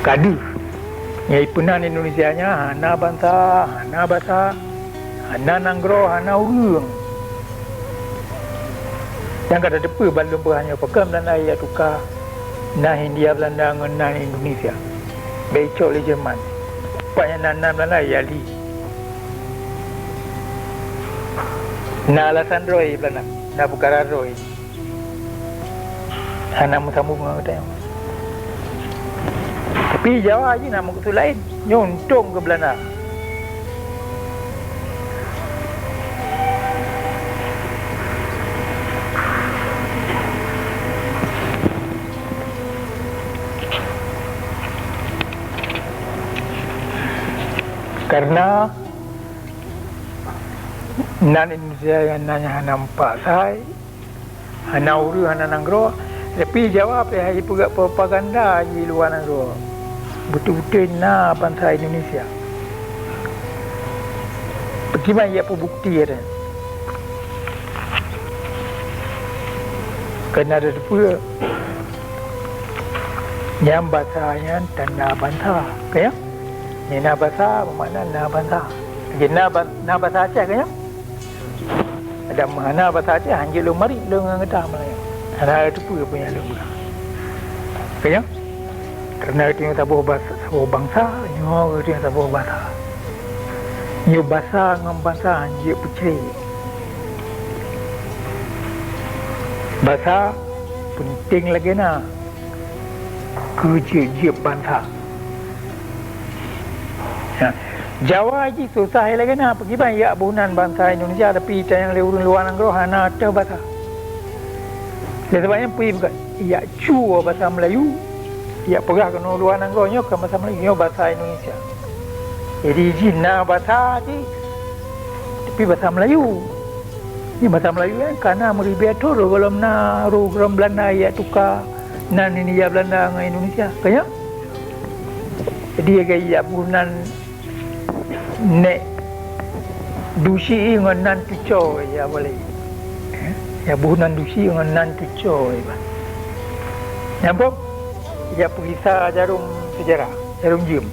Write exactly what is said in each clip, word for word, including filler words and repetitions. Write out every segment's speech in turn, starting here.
Ka deuh, nyang ipeunan Indonesia nyan hana bansa, hana basa, hana nanggroe, hana ureuëng. Nyang ka tateupeue ban lôn peugah nyoe, pakon Belanda jak tuka nan Hindia Belanda ngon nan Indonesia. Bèk icok lé Jerman. Pat nyang nan, nan Belanda jak li. Na alasan droe Belanda, na peukara droe. Hana meusambông ngon geutanyoe. Tapi Jawa jih na meukeusud laén, nyoe untông keu Belanda. Karena nan Indonesia nyang na nyan hana meupak sai, hana ureuëng, hana nanggroe, tapi Jawa pih hai peugah propaganda di luwa nanggroe. Beutôi-beutôi na bansa Indonesia. Bagaimana ia peubukti ada? Kena ada dua. Nyang basa nyan tanda bansa, ka ya? Ni na basa, bermakna na bansa. Jadi na, ba- na basa Aceh, ka ya? Ada mana basa Aceh, hanjeuet lôn marit lôn ngon gata Meulayu. Hana teupeue peue nyang lôn peugah. Ka nyo? Karena geutanyoe saboh basa, saboh bansa, nyoe geutanyoe saboh basa. Nyoe basa ngon bansa hanjeuet peucré. Basa peunteng lagée na keu jeuet-jeuet bansa. Ya. Jawa jih susah lagée na, pakriban jak boh nan bansa Indonesia, tapi tanyong lé ureuëng luwa nanggroe hana teuh basa. Lé sabab nyan peue bukan jak cue basa Meulayu, jak peugah keunoe luwa nanggroe nyoe kon basa Meulayu, nyoe basa Indonesia. Jadi jih na basa jih, tapi basa Meulayu. Nyoe basa Meulayu nyan ka na meuribée thon gohlom na roh-roh Beulanda jak tuka nan Hindia Beulanda ngon Indonesia. Ka nyo? Jadi lagée jak boh nan Nek Dusi ngon nan Tuco ya boleh. Eh, ya boh nan Dusi ngon nan Tuco ya. Nyambung? Ya peugisa jarum sejarah, jarum jeuem.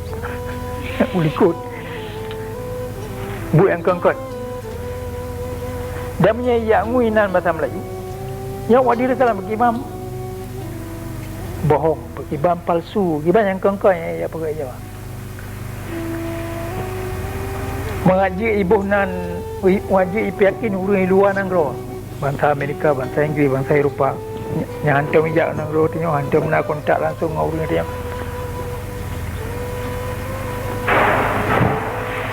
Ulikot. Buet nyang kon-kon. Dan meunyoe jak ngui nan basa Meulayu, nyoe Wadih Darussalam pakriban bohong, pakriban palsu, pakriban nyang kon-kon nyang jak peugah Jawa. Mangat jeuet iboh nan, mangat jeuet ipeuyakin ureuëng luwa nanggroe, bansa Amerika, bansa Inggris, bansa Eropa, nyang hántom ijak nanggroe tanyoe, hántom na kontak langsong ngon ureuëng tanyoe.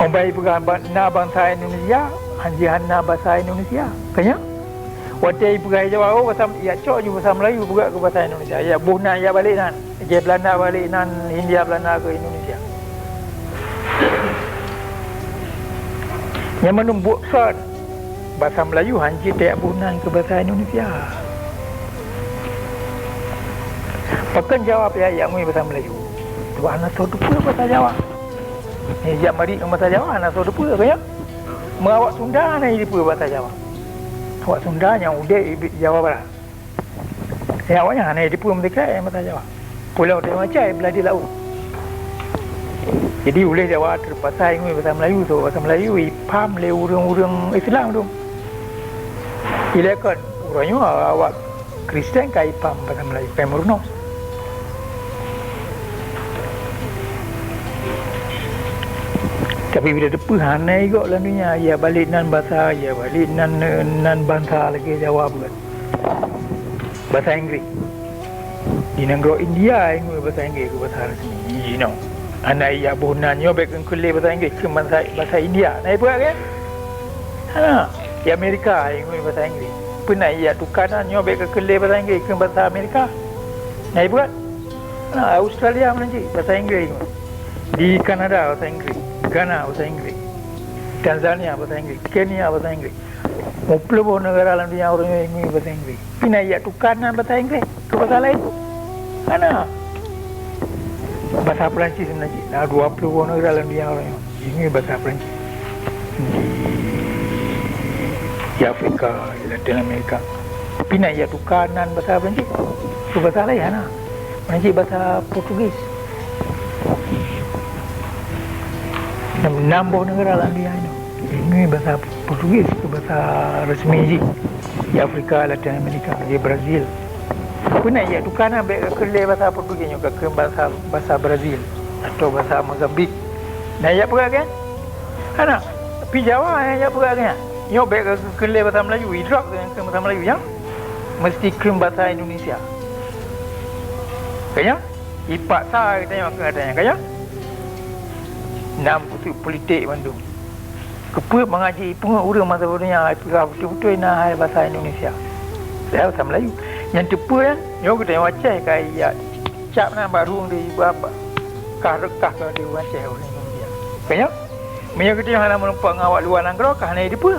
Ubai peugah ba-, na bansa Indonesia, hanjeuet hana basa Indonesia. Ka nyo? Watée ipeugah Jawa, oh, basa, jak cok ju basa Meulayu, peugah keu basa Indonesia. Jak boh nan, jak balek nan. Lagée Beulanda balek nan, Hindia Beulanda keu Indonesia. Nyan mandum buet kön. Basa Meulayu hanjeuet tajak boh nan keu basa Indonesia. Pakon Jawa pih jak ngui basa Meulayu? Sabab hana soe teupeue basa Jawa. Nyan jak marit ngon basa Jawa hana soe teupeue, ka nyo? Meu awak Sunda hana jiteupeue basa Jawa. Awak Sunda nyang udeb di Jawa Barat. Ya, awaknyan hana jiteupeue meutika basa Jawa. Pulo Teuh Macai blah di laôt. Jadi, uleh Jawa teupaksa ingui basa Meulayu, sabab basa Meulayu ipaham lé ureuëng-ureuëng Islam tu. Ilée kon uroe nyoe awak Kristen ka ipaham basa Meulayu, ka meurunoe. Tapi bila teupeue hana igok lam dunia, ya balek nan basa, ya balek nan, nan bansa lagée Jawa bukan. Basa Inggris. Di nanggroe India ingui basa Inggris keu basa resmi. Jinoe. Hana iya boh nan nyoe bék keu lé basa Inggris keu basa, basa India. Na ipeugah kan? Hana. Di Amerika ingui basa Inggris. Peue na iya tuka nan nyoe bék keu lé basa Inggris keu basa Amerika. Na ipeugah? Hana. Australia meunan cit basa Inggris ingui. Di Kanada basa Inggris. Ghana basa Inggris. Tanzania basa Inggris. Kenya basa Inggris. Muplôh boh neugara lam dunia ureuëng ingui basa Inggris. Peue na iya tuka nan basa Inggris keu basa laén? Hana. Basa Perancis meunan cit. Na dua ploh boh neugara lam dunia ureuëng ingui basa Perancis. Di, di Afrika, di Latin Amerika. Peue na iya tuka nan basa Perancis keu basa laén? Hana. Meunan cit basa Portugis. Nam, nam boh neugara lam dunia nyoe. Inggris bahasa Portugis keu bahasa resmi jih. Di Afrika, Latin Amerika, di Brazil. Peue na jak tuka na, bèk kakheun lé bahasa Portugis nyoe, kakheun bahasa, bahasa Brazil atau bahasa Mozambik. Na jak peugah kan? Hana. Tapi Jawa nyang jak peugah kan? Nyoe bèk kakheun lé bahasa Melayu, idrop nyang kheun bahasa Melayu nyan. Mesti kheun bahasa Indonesia. Kan nyan? Ipaksa geutanyoe keu gata nyan, ka nyan? Nam kusut politik mandum. Keupeue mangat jipeungeut ureueng masa boh nyan hai peugah beutôi-beutôi na hai basa Indonesia. Padahai basa Melayu. Nyang teupeue nyan, nyoe geutanyoe Aceh ka ijak cap na bak rueng di ba-, ba-, kah reukah keu di ureueng Aceh ureueng Indonesia. Ka nyan? Meunyoe geutanyoe hana meurumpok ngon awak luwa nanggroe, ka hana jiteupeue.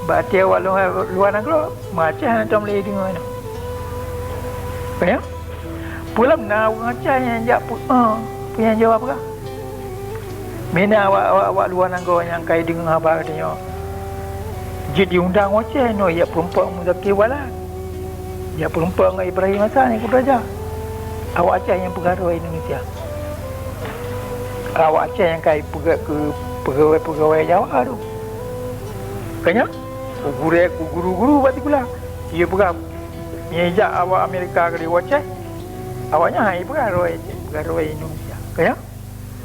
Bak até awak luwa, luwa nanggroe, meu Aceh hana tom lé deungoe nyoe. Ka nyan? Peue lom na ureueng Aceh nyang jak peu-, eh, peue nyang Jawa peugah? Mina awak, awak, awak luwa nanggroe nyang ka jideungoe haba geutanyoe jeuet jiundang u Aceh nyoe jak peurumpok Muzakir Wahlan, jak peurumpok ngon Ibrahim Hasan nyang keu Praja. Awak Aceh nyang peugah droe Indonesia. Awak Aceh nyang ka jipeugèt keu peugawèe-peugawèe Jawa tu. Ka nyan, keu gurèe, keu guru-guru bak sikula. Ie peugah, meunyo jak awak Amerika keudéh u Aceh, awaknyan hana jipeugah droe Aceh, peugah droe Indonesia. Ka nyan?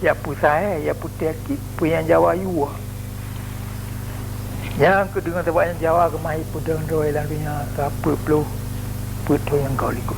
Jak peusahé, jak peuteukid peue nyang Jawa yue. Nyang keudeungoe sabab nyang Jawa keumah jipeudong droe lam donya ka peuet ploh, peuet thon nyang ka likot.